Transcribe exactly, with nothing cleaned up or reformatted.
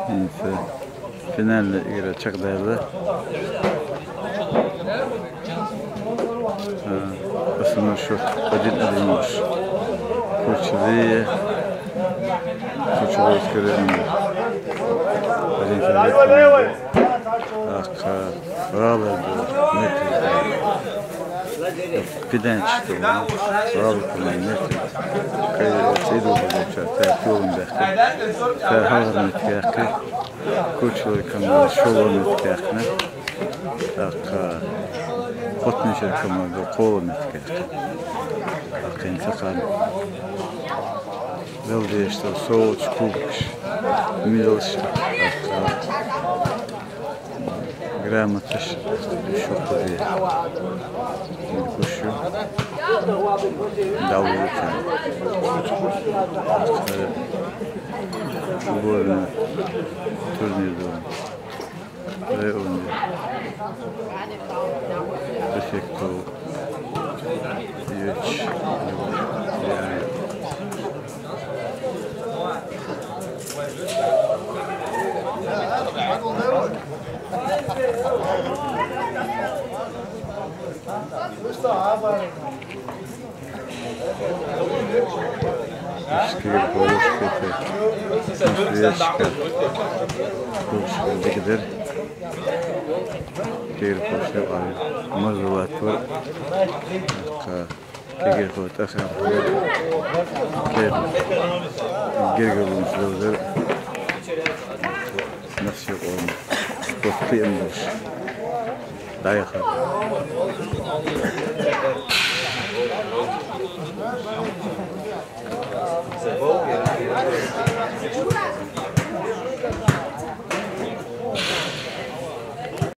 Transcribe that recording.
ХӀинца финальный игра чакхдаьлла. А, основной счёт один один уж. Кучли, Кучевой скорее. Один один. Ах, Ралла, метр. Педенчик, Ралла, метр. Кай, иду, получается, так, тюлым бяхты. Так, хавар метр, Кучевой команда шоло метр. Ах, Хотнишер команда кхоъла метр. Ах, инсахан. Велдешта, соуч, кубкаш, милш, ах, грамоташ, шо кхузе. Кушу. Далука. Сборный турнир дом. Районный. Префекту. Юч. Ишкер болуш кете. Ишкер. Болуш кете. Кер болуш кете. Мазулат бар. Ка. Кегер хо тахар. Кер. Гергелун сылдыр. Нахши он. Спорт кыйын болуш. Дайха.